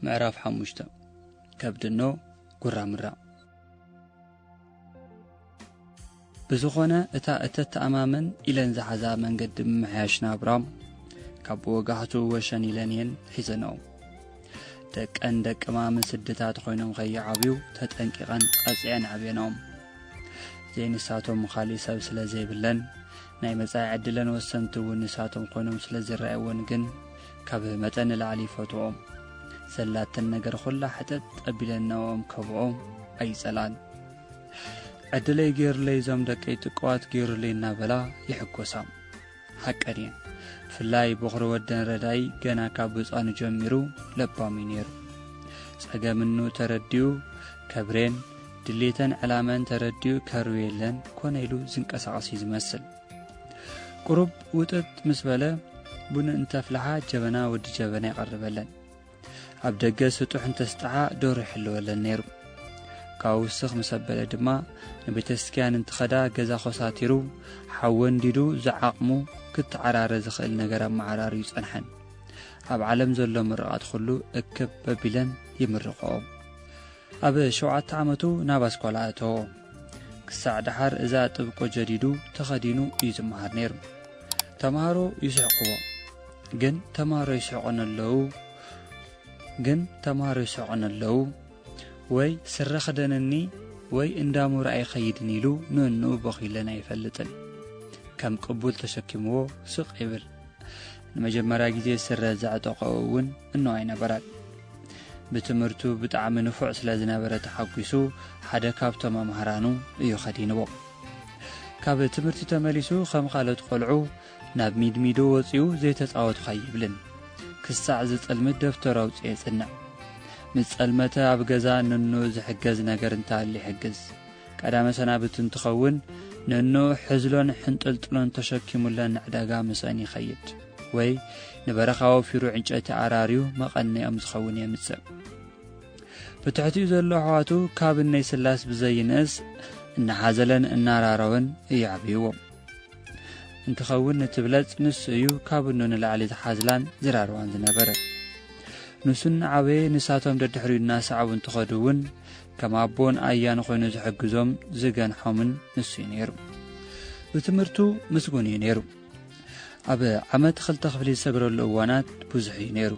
ምዕራፍ ሓሙሽተ። ከብድኖ ጉራምራ። ብዝኾነ፣ እታ እተተኣማምን ኢለን ዝሓዛ መንገዲ ምምሕያሽ ናብራም፣ ካብ ብወጋሕቱ ወሸን ኢለን እየን ሒዘንኦም። ደቀን ደቅማ ምስ ስድታት ኮይኖም ከይዓብዩ ተጠንቂቐን ቀጺዐን ዓብየንኦም። ዘይንሳቶም ካሊእ ሰብ ስለ ዘይብለን፣ ናይ መጻኢ ዕድለን ወሰንቲ እውን ንሳቶም ኮይኖም ስለ ዝረኣይወን ግን፣ ካብ መጠን ንላዕሊ ይፈትዎም። ዘላተን ነገር ኩላ ሕጥጥ ኣቢለን ናብኦም ከብኦም ኣይጸላን። ዕድለይ ገይሩለይ፣ እዞም ደቀይ ጥቁዋት ገይሩለይ እናበላ ይሕጎሳ። ሓቀን እየን። ብፍላይ በኹሪ ወደን ረዳይ ገና ካብ ህጻኑ ጀሚሩ ለባም እዩ ነይሩ። ጸገምኑ ተረዲኡ፣ ከብሬን ድሌተን ዕላመን ተረዲኡ ከርውየለን ኮነ ኢሉ ዝንቀሳቐስ እዩ ዝመስል። ቁሩብ ውጥጥ ምስ በለ፣ ቡን እንተፍልሓ ጀበና ወዲ ጀበና ይቐርበለን። ኣብ ደገ ስጡሕ እንተስጥዓ ዶሮ ይሕልወለን ነይሩ። ካብ ውስኽ ምስ ኣበለ ድማ ንቤተክርስትያን እንትኸዳ ገዛ ኮሳቲሩ ሓዊ ኣንዲዱ ዝዓቕሙ ክተዓራረ ዝኽእል ነገር ኣመዓራርዩ ጸንሐን። ኣብ ዓለም ዘሎ ምርቓት ኩሉ እክብ ኣቢለን ይምርቕኦ። ኣብ ሸውዓተ ዓመቱ ናብ ኣስኳላ ኣእተዎ። ክሳዕ ደሓር እዛ ጥብቆ ጀዲዱ ተኸዲኑ እዩ ዝመሃር ነይሩ። ተምሃሮ ይስሕቕዎ። ግን ተምሃሮ ይስሕቑኒ ኣለዉ፣ ግን ተምሃሮ ይስሕቑኒ ኣለዉ፣ ወይ ስረ ክደንኒ ወይ እንዳ ምርኣይ ይኸይድን ኢሉ ንእንኡ ቦኺለን ኣይፈልጥን። ከም ቅቡል ተሸኪምዎ ስቕ ይብል። ንመጀመርያ ግዜ ስረ ዘዕጠቐኡ እውን እንኦ ኣይነበረን። ብትምህርቱ ብጣዕሚ ንፉዕ ስለ ዝነበረ ተሓጒሱ ሓደ ካብቶም መምሃራኑ እዩ ከዲንዎ። ካብ ትምህርቲ ተመሊሱ ከም ካልኦት ቆልዑ ናብ ሚድሚዶ ወጺኡ ዘይተጻወትኩ ኣይብልን። ክሳዕ ዝጸልምት ደፍተር ኣውጺኡ የጽንዕ። ምስ ጸልመተ ኣብ ገዛ ንንኡ ዝሕገዝ ነገር እንተሃልዩ ይሕግዝ። ቀዳመ ሰናብቲ እንትኸውን፣ ንንኡ ሕዝሎን ሕንጥልጥሎን ተሸኪሙለን ንዕዳጋ ምስአን ይኸይድ፣ ወይ ንበረኻ ወፊሩ ዕንጨይቲ ኣራርዩ መቐነኦም ዝኸውን የምጽእ። ብትሕቲኡ ዘሎ ኣሕዋቱ ካብ እነይ ስላስ ብዘይንእስ እናሓዘለን እናራረወን እዩ ዓብይዎም። እንትኸውን ንትብለጽ ንሱ እዩ ካብ እኖ ንላዕሊ ዝሓዝላን ዝራርዋን ዝነበረ። ንሱ እናዓበየ ንሳቶም ደድሕሪኡ እናሰዓቡ እንትኸዱ እውን ከም ኣቦን ኣያን ኮይኑ ዝሕግዞም ዝገንሖምን ንሱ እዩ ነይሩ። ብትምህርቱ ምስጉን እዩ ነይሩ። ኣብ ዓመት ክልተ ክፍሊ ዝሰግረሉ እዋናት ብዙሕ እዩ ነይሩ።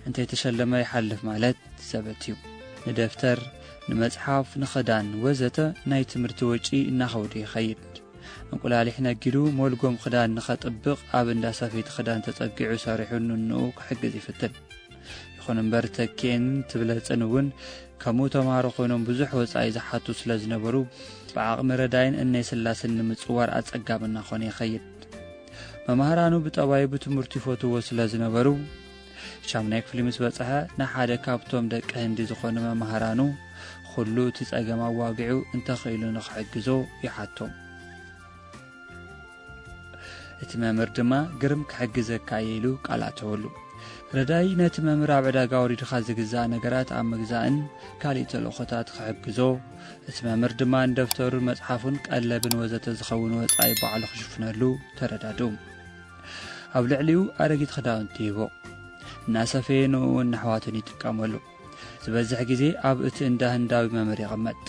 እንተይተሸለመ ይሓልፍ ማለት ዘበት እዩ። ንደፍተር፣ ንመጽሓፍ፣ ንኽዳን ወዘተ ናይ ትምህርቲ ወጪ እናኸብዶ ይኸይድ። እንቁላሊሕ ነጊዱ ሞልጎም ክዳን ንኸጥብቕ ኣብ እንዳ ሰፈይቲ ክዳን ተጸጊዑ ሰሪሑ ንንኡ ክሕግዝ ይፍትን። ይኹን እምበር ተኪኤን ትብለጽን እውን ከምኡ ተምሃሮ ኮይኖም ብዙሕ ወጻኢ ዝሓቱ ስለ ዝነበሩ ብዓቕሚ ረዳይን እነይ ስላስን ንምጽዋር ኣጸጋሚ እናኾነ ይኸይድ። መማህራኑ ብጠባዩ ብትምህርቱ ይፈትዎ ስለ ዝነበሩ ሻምናይ ክፍሊ ምስ በጽሐ ንሓደ ካብቶም ደቂ ህንዲ ዝኾኑ መማህራኑ ኩሉ እቲ ጸገም ኣዋጊዑ እንተኽኢሉ ንኽሕግዞ ይሓቶ። እቲ መምህር ድማ ግርም ክሕግዘካ እየ ኢሉ ቃል ኣተወሉ። ረዳይ ነቲ መምህር ኣብ ዕዳጋ ወሪድኻ ዝግዛእ ነገራት ኣብ ምግዛእን ካልእ ተልእኾታት ክሕግዞ፣ እቲ መምህር ድማ ንደፍተሩን መጽሓፉን ቀለብን ወዘተ ዝኸውን ወጻኢ ባዕሉ ክሽፍነሉ ተረዳድኡ። ኣብ ልዕሊኡ ኣረጊት ክዳውንቲ ይህቦ። እናሰፈየ ንእኡን ንኣሕዋቱን ይጥቀመሉ። ዝበዝሕ ግዜ ኣብ እቲ እንዳ ህንዳዊ መምህር ይቕመጥ።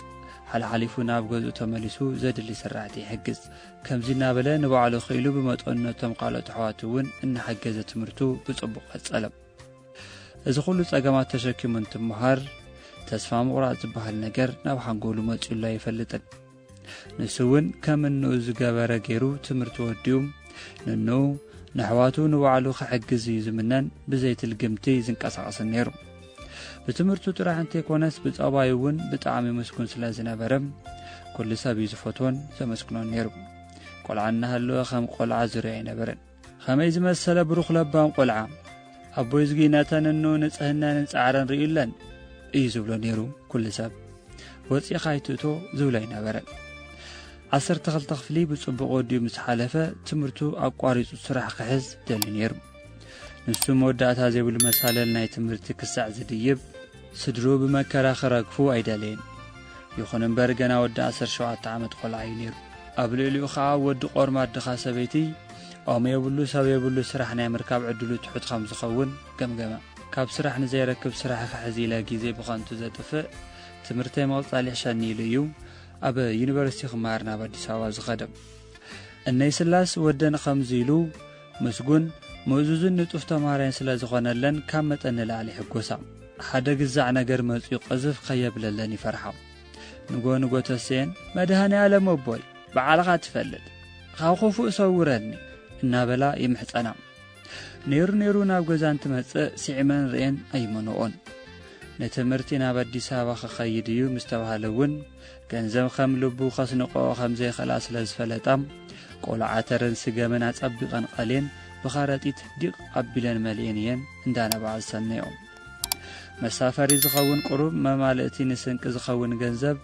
ሓልሓሊፉ ናብ ገዝኡ ተመሊሱ ዘድሊ ስራሕቲ ይሕግዝ። ከምዚ እናበለ ንባዕሉ ክኢሉ ብመጠኑ ነቶም ካልኦት ኣሕዋቱ እውን እናሓገዘ ትምህርቱ ብጽቡቕ ቀጸለ። እዚ ኩሉ ጸገማት ተሸኪሙ እንትመሃር ተስፋ ምቑራጽ ዝበሃል ነገር ናብ ሓንጎሉ መጺኡሉ ኣይፈልጥን። ንሱ እውን ከም እንኡ ዝገበረ ገይሩ ትምህርቱ ወዲኡ ንንኡ ንኣሕዋቱ ንባዕሉ ክሕግዝ እዩ ዝምነን ብዘይትልግምቲ ዝንቀሳቐስን ነይሩ። ብትምህርቱ ጥራሕ እንተይኮነስ ብጸባዩ እውን ብጣዕሚ ምስጉን ስለ ዝነበረ ኩሉ ሰብ እዩ ዝፈትዎን ዘመስግኖን ነይሩ። ቆልዓ እናሃለወ ከም ቆልዓ ዝርዮ ኣይነበረን። ከመይ ዝመሰለ ብሩኽ ለባም ቆልዓ! ኣቦይ ዝጊ ነተን እንኡ ንጽህነንን ጻዕረን ርእዩለን እዩ ዝብሎ ነይሩ ኩሉ ሰብ። ወጺእኻ ኣይትእቶ ዝብሎ ኣይነበረን። ዓሰርተ ክልተ ክፍሊ ብጽቡቕ ወዲኡ ምስ ሓለፈ ትምህርቱ ኣቋሪጹ ስራሕ ክሕዝ ደልዩ ነይሩ። ንሱ መወዳእታ ዘይብሉ መሳለል ናይ ትምህርቲ ክሳዕ ዝድይብ ስድርኡ ብመከራ ክረግፉ ኣይደለየን። ይኹን እምበር ገና ወዲ ዓሰርተ ሸውዓተ ዓመት ቆልዓ እዩ ነይሩ። ኣብ ልዕሊኡ ኸዓ ወዲ ቆርማድ ድኻ ሰበይቲ ኦም የብሉ ሰብ የብሉ ስራሕ ናይ ምርካብ ዕድሉ ትሑት ከም ዝኸውን ገምገመ። ካብ ስራሕ ንዘይረክብ ስራሕ ክሕዝ ኢለ ግዜ ብኸንቱ ዘጥፍእ፣ ትምህርተይ ምቕጻል ይሕሸኒ ኢሉ እዩ ኣብ ዩኒቨርሲቲ ክመሃር ናብ ኣዲስ ኣበባ ዝኸደ። እነይ ስላስ ወደን ከምዚ ኢሉ ምስጉን፣ ምእዙዝን ንጡፍ ተማሃራይን ስለ ዝኾነለን ካብ መጠን ንላዕሊ ይሕጎሳ። ሓደ ግዛዕ ነገር መጺኡ ቅዝፍ ከየብለለን ይፈርሓ። ንጎ ንጎ ተስየን፣ "መድሃኔ ዓለም ኣቦይ፣ በዓልኻ ትፈልጥ፣ ካብ ክፉእ ሰውረኒ" እናበላ ይምሕጸና። ነይሩ ነይሩ ናብ ገዛ እንትመጽእ ስዒመን ርእየን ኣይመንኦን። ንትምህርቲ ናብ ኣዲስ ኣበባ ክኸይድ እዩ ምስ ተባህለ እውን ገንዘብ ከም ልቡ ከስንቆ ከም ዘይኽእላ ስለ ዝፈለጣ፣ ቆሎ ዓተርን ስገምን ኣጸቢቐን ቀልየን ብኸረጢት ዲቕ ኣቢለን መሊኤን እየን እንዳነብዓ ዝሰነዮ። መሳፈሪ ዝኸውን ቁሩብ መማልእቲ ንስንቂ ዝኸውን ገንዘብ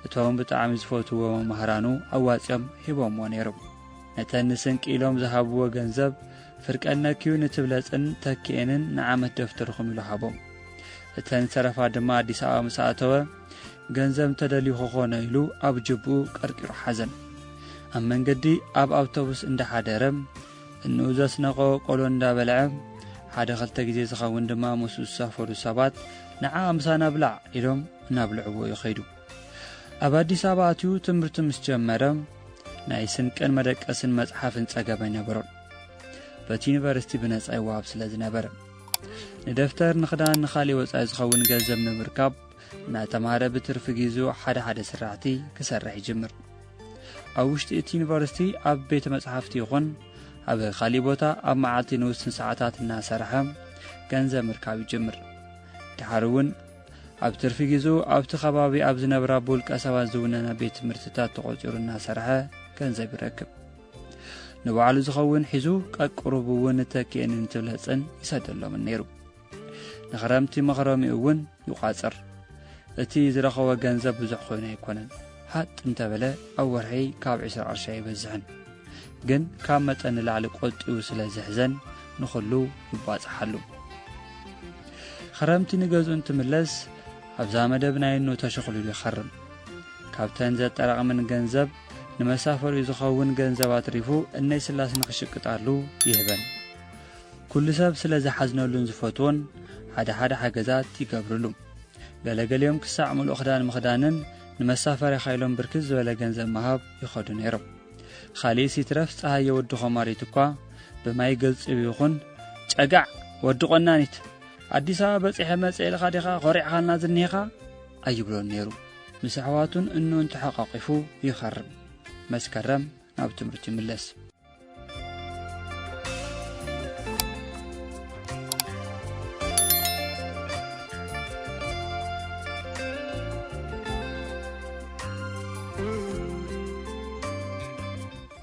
እቶም ብጣዕሚ ዝፈትዎ መምህራኑ ኣዋጺኦም ሂቦምዎ ነይሮም። ነተን ንስንቂ ኢሎም ዝሃብዎ ገንዘብ ፍርቀነኪዩ ንትብለጽን ተኪኤንን ንዓመት ደፍተርኹም ኢሉ ሃቦም። እተን ዝተረፋ ድማ ኣዲስ ኣበባ ምስ ኣተወ ገንዘብ እንተደልዩ ክኾኖ ኢሉ ኣብ ጅብኡ ቀርቂሩ ሓዘን። ኣብ መንገዲ ኣብ ኣውቶቡስ እንዳሓደረ እንኡ ዘስነቆ ቆሎ እንዳበልዐ ሓደ ክልተ ግዜ ዝኸውን ድማ ምስኡ ዝሳፈሩ ሰባት ንዓ ምሳና ብላዕ ኢሎም እናብልዕዎ እዩ ከይዱ። ኣብ ኣዲስ ኣበባ ኣትዩ ትምህርቲ ምስ ጀመረ ናይ ስንቅን መደቀስን መጽሓፍን ጸገም ኣይነበሮን። በቲ ዩኒቨርሲቲ ብነጻ ይወሃብ ስለ ዝነበረ ንደፍተር ንኽዳን ንኻልእ ወጻኢ ዝኸውን ገንዘብ ንምርካብ እናተማሃረ ብትርፊ ግዜኡ ሓደ ሓደ ስራሕቲ ክሰርሕ ይጅምር። ኣብ ውሽጢ እቲ ዩኒቨርሲቲ ኣብ ቤተ መጽሓፍቲ ይኹን ኣብ ካሊእ ቦታ ኣብ መዓልቲ ንውስን ሰዓታት እናሰርሐ ገንዘብ ምርካብ ይጅምር። ድሓር እውን ኣብ ትርፊ ግዜኡ ኣብቲ ከባቢ ኣብ ዝነብራ ብውልቀ ሰባት ዝውነና ቤት ትምህርትታት ተቖጺሩ እናሰርሐ ገንዘብ ይረክብ። ንባዕሉ ዝኸውን ሒዙ ቀቅሩቡ እውን ንተኪኤንን ትብለጽን ይሰደሎምን ነይሩ። ንኽረምቲ መኽረሚኡ እውን ይቋጽር። እቲ ዝረኸቦ ገንዘብ ብዙሕ ኮይኑ ኣይኮነን። ሃጥ እንተበለ ኣብ ወርሒ ካብ ዕስራ ቅርሺ ኣይበዝሕን። ግን ካብ መጠን ንላዕሊ ቆጢቡ ስለ ዝሕዘን ንኹሉ ይባጽሓሉ። ኽረምቲ ንገዝኡ እንትምለስ ኣብዛ መደብ ናይ እኖ ተሸኹሊሉ ይኸርም። ካብተን ዘጠራቕመን ገንዘብ ንመሳፈሪኡ ዝኸውን ገንዘብ ኣትሪፉ እነይ ስላስ ንኽሽቅጣሉ ይህበን። ኩሉ ሰብ ስለ ዝሓዝነሉን ዝፈትዎን ሓደ ሓደ ሓገዛት ይገብርሉ። ገለገሊኦም ክሳዕ ምሉእ ክዳን ምኽዳንን ንመሳፈሪያ ኢሎም ብርክት ዝበለ ገንዘብ ምሃብ ይኸዱ ነይሮም። ኻሊእ ሲትረፍ ጸሃየ ወዲ ኾማሪት እኳ ብማይ ገልጺቡ ይኹን "ጨጋዕ ወዲ ቆናኒት፣ ኣዲስ ኣበባ በጺሐ መጸ ኢልኻ ዲኻ ኮሪዕኻልና ዝኒኻ?" ኣይብሎን ነይሩ። ምስ ኣሕዋቱን እኖን ተሓቋቂፉ ይኸርም። መስከረም ናብ ትምህርቱ ይምለስ።